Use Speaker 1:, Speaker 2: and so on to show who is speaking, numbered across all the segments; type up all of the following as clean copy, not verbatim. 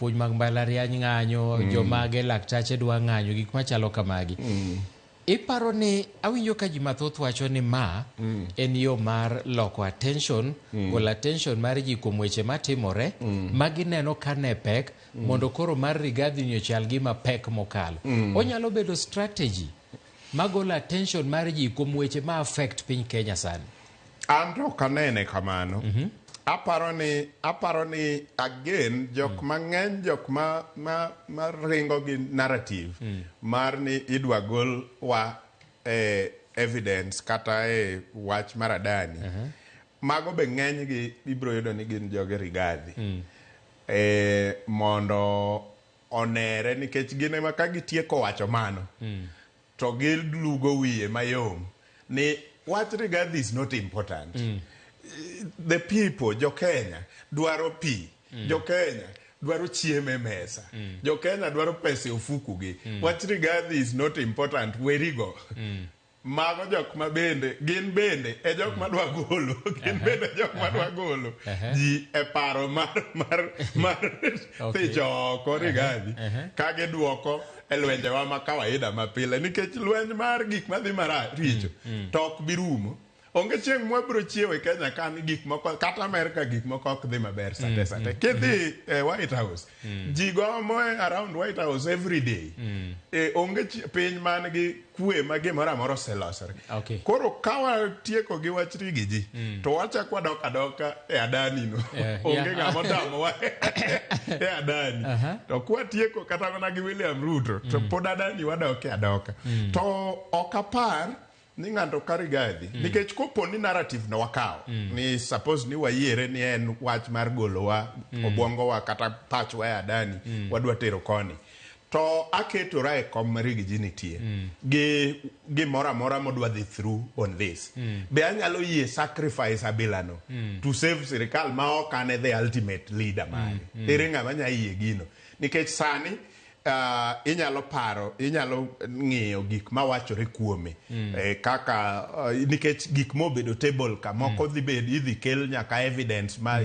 Speaker 1: Jopuonj mag mbalariany ng'anyo, jomage laktache dwa ng'anyo, gik machalo kamagi. Iparo ni awinjo ka ji mathoth wacho ni ma en yo mar loko attention, golo attention mar ji kuom weche matimore ma gineno ka ne pek mondo koro mar Rigathi ni ochal gima pek mokalo. Onyalo bedo strategy magolo attention mar ji kuom weche ma affect piny Kenya sani.
Speaker 2: An to ok anene kamano. Aparo ni again jok mang'eny, jok ma ringo gi narrative mar ni idwa gol wa e evidence kata e wach mar Adani. Mago be ng'eny gi ibiro yudo ni gin joge Rigathi. Mondo onere nikech gin ema ka gitieko wacho mano to gilugo wiye mayom ni wach Rigathi is not important. The people, jo Kenya dwaro pi, jo Kenya dwaro chiemo e mesa, jo Kenya dwaro pesa e ofuku gi. Wach Rigathi is not important, werigo. Mago jok ma bende gin bende e jok ma dwa golo, gin bende jok ma dwa golo ji e paro mar thicho oko Rigathi ka giduoko e lwenjewa ma kawaida mapile, nikech lweny mar gik madhi maricho to ok bi rumo. Onge chieng' mwabiro chiewo e Kenya ka ni gik moko, kata Amerka, gik moko ok dhi maber sate sate. Kidhi e White House, ji gomo around White House every day. Onge piny man gi kwe ma gimoro amora oselosore. Koro ka watieko gi wach Riggy G, to wachak wadok adoka e Adani no. Onge ng'ama otamowa e Adani. To kwatieko kata mana gi William Ruto, to pod Adani wadoke adoka. To ok apar ni ng'ato ka Rigathi, nikech kopo ni narrative no wakawo ni suppose ni wayiere ni en wach mar golowa obwongowa kata pachwa e Adani, wadwa tero koni, to aketora e kom ma Riggy G nitie gi gimoro amora modwa dhi through on this, be anyalo yie sacrifice abilano to save sirikal ma ok an e the ultimate leader mare? Ere ng'ama nya yie gino? Nikech sani inyalo paro, inyalo ng'iyo gik mawachore kuome kaka nikech gik mobedo table ka moko dhi bed idhi kel nyaka evidence ma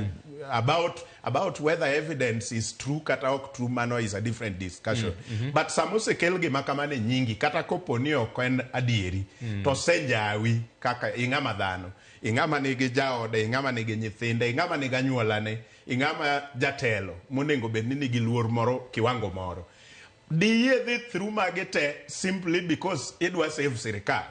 Speaker 2: about whether evidence is true kata ok true, mano is a different discussion. But sama osekel gima kamano e nyingi, kata kopo ni ok en adieri, to osenjawi kaka ing'ama dhano, ing'ama nigi jaode, ing'ama nigi nyithinde, ing'ama nigi anyuolane, ing'ama jatelo monego bed ni nigi luor moro, kiwango moro, diyie dhi through magi te simply because idwa save sirikal?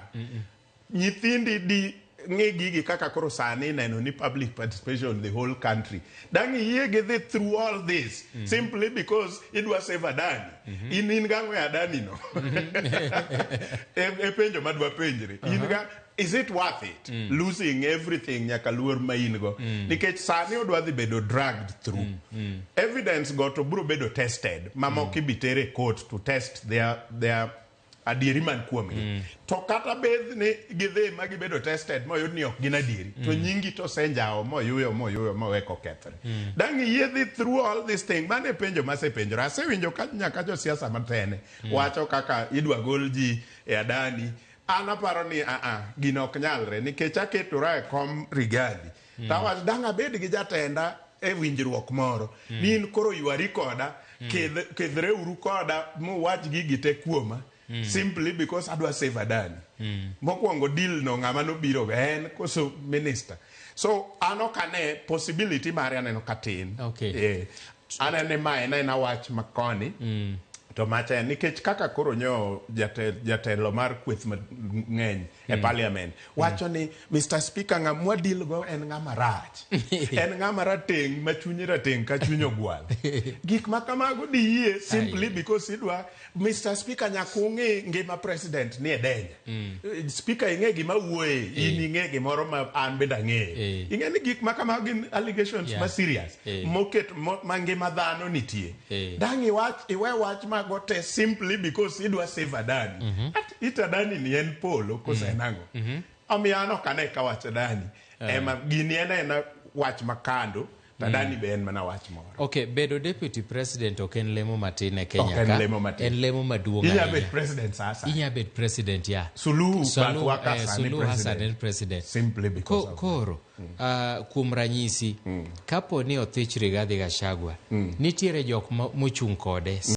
Speaker 2: Nyithindi di ng'i gigi kaka koro sani ineno ni public participation, the whole country dang' iyie gi dhi through all this simply because idwa save Adani? In gang'o e Adani no? E penjo madwa penjre in ga, is it worth it losing everything, nyaka luor ma in go? Nikech sani odwa dhi bedo dragged through evidence go, to biro bedo tested, mamoko ibi ter e court to test their adieri man kuomgi. To kata bed ni gidhi ma gibedo tested moyud ni ok gin adieri, to nyingi to osenjawo moyuyo moyuyo mowe kokethre, dang' iyie dhi through all this thing? Mano e penjo masepenjora. Asewinjo ka nyaka josiasa matene wacho kaka idwa gol ji e Adani. An aparo ni aa, gino ok nyalre, nikech aketora e kom Rigathi tawach dang' abed gi jatenda e winjruok moro ni in koro ywari koda, kidhreuru koda muwach gigi te kuoma simply because adwa save Adani. Mokwongo, deal no ng'ama nobiro go en koso minister? So an ok ane possibility mare, aneno katin. Aneno ni ma en aena wach makoni to macha en nikech kaka koro nyo jatelo mar kweth mang'eny e parliament wacho ni, "Mr Speaker, ng'ama mwadeal go en ng'ama rach, en ng'ama rateng' ma chunye rateng' ka chuny ogwal." Gik ma kamago diyie simply because idwa, "Mr Speaker, nyaka ung'i ngima president ni e danger. Speaker, ing'e gima wuoye, in ing'e gimoro ma an bende ang'eyo." Ing'e ni gik ma kamago gin allegations ma serious moket ma ngima dhano nitie. Dang' iwach iwe wach mago te simply because idwa save Adani? At it Adani ni en polo koso en ang'o? Omiyo an ok ane ka wach Adani ema gini en aena wach makando. Tadani be en mana wach moro.
Speaker 1: Okay, bedo deputy president ok en lemo matin e Kenya
Speaker 2: Ok en
Speaker 1: ka.
Speaker 2: lemo matin.
Speaker 1: En lemo maduong'
Speaker 2: Inya
Speaker 1: ahinya.
Speaker 2: bet president sasa.
Speaker 1: Inya bet president ya.
Speaker 2: Suluhu
Speaker 1: Suluhu,
Speaker 2: bathwa ka sani
Speaker 1: Suluhu Hassan
Speaker 2: president.
Speaker 1: en president.
Speaker 2: Simply because of
Speaker 1: Koro, kuom ranyisi, kapo ni othich Rigathi Gachagua, nitiere jok mochung' kode.